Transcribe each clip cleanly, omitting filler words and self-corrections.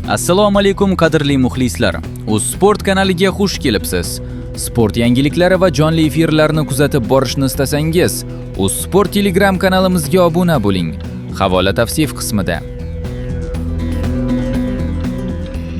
Assalomu alaykum, qadrli muxlislar. Uz Sport kanaliga xush kelibsiz. Sport yangiliklari va jonli efirlarni kuzatib borishni istasangiz, Uz Sport Telegram kanalimizga obuna bo'ling. Havola tavsif qismida.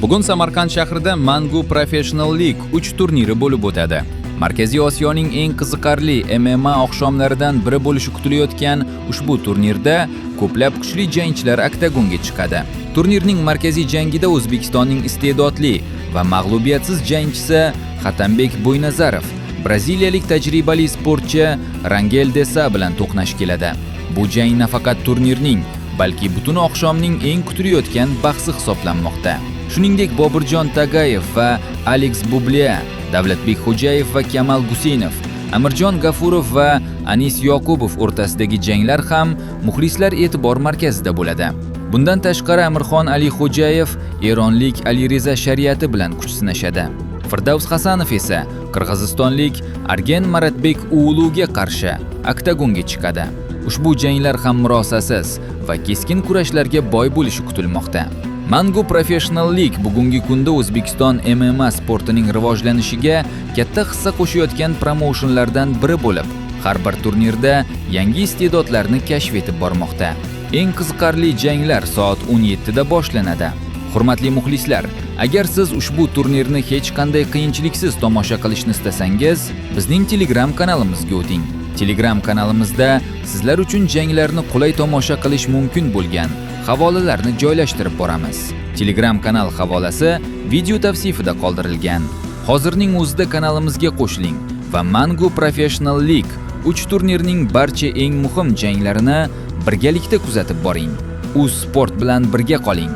Bugun Samarqand shahrida Mangu Professional League 3 turniri bo'lib o'tadi. Markaziy Osiyoning eng qiziqarli MMA oqshomlaridan biri bo'lishi kutilayotgan ushbu turnirda ko'plab kuchli jangchilar oktagonga chiqadi. Turnirning markaziy jangida O'zbekistonning iste'dodli va mag'lubiyatsiz jangchisi Xatambek Bo'ynazarov braziliyalik tajribali sportchi Rangel Desa bilan to'qnash keladi. Bu jang nafaqat turnirning, balki butun oqshomning eng kutilayotgan bahsi hisoblanmoqda. Shuningdek, Boburjon Tagayev va Alex Bubliya, Davlatbek Xo'jayev va Kamal Guseynov, Amirjon Gafurov va Anis Yoqubov o'rtasidagi janglar ham muxlislar e'tibor markazida bo'ladi. Bundan tashqari, Amirxon Alixo'jayev eronlik Alireza Shariati bilan kuch sinashadi. Firdavs Hasanov esa qirg'izistonlik Argen Maratbek Uuluga qarshi oktagonga chiqadi. Ushbu janglar ham murosasiz va keskin kurashlarga boy bo'lishi kutilmoqda. Mangu Professional League bugungi kunda O'zbekiston MMA sportining rivojlanishiga katta hissa qo'shayotgan promoushenlardan biri bo'lib, har bir turnirda yangi iste'dodlarni kashf etib bormoqda. Eng qiziqarli janglar soat 17 da boshlanadi. Hurmatli muxlislar, agar siz ushbu turnirni hech qanday qiyinchiliksiz tomosha qilishni istasangiz, bizning Telegram kanalimizga o'ting. Telegram kanalimizda sizlar uchun janglarni qulay tomosha qilish mumkin bo'lgan havolalarni joylashtirib boramiz. Telegram kanal havolasi video tavsifida qoldirilgan. Hozirning o'zida kanalimizga qo'shiling va Mangu Professional League 3 turnirning barcha eng muhim janglarini birgalikda kuzatib boring. Uz Sport bilan birga qoling.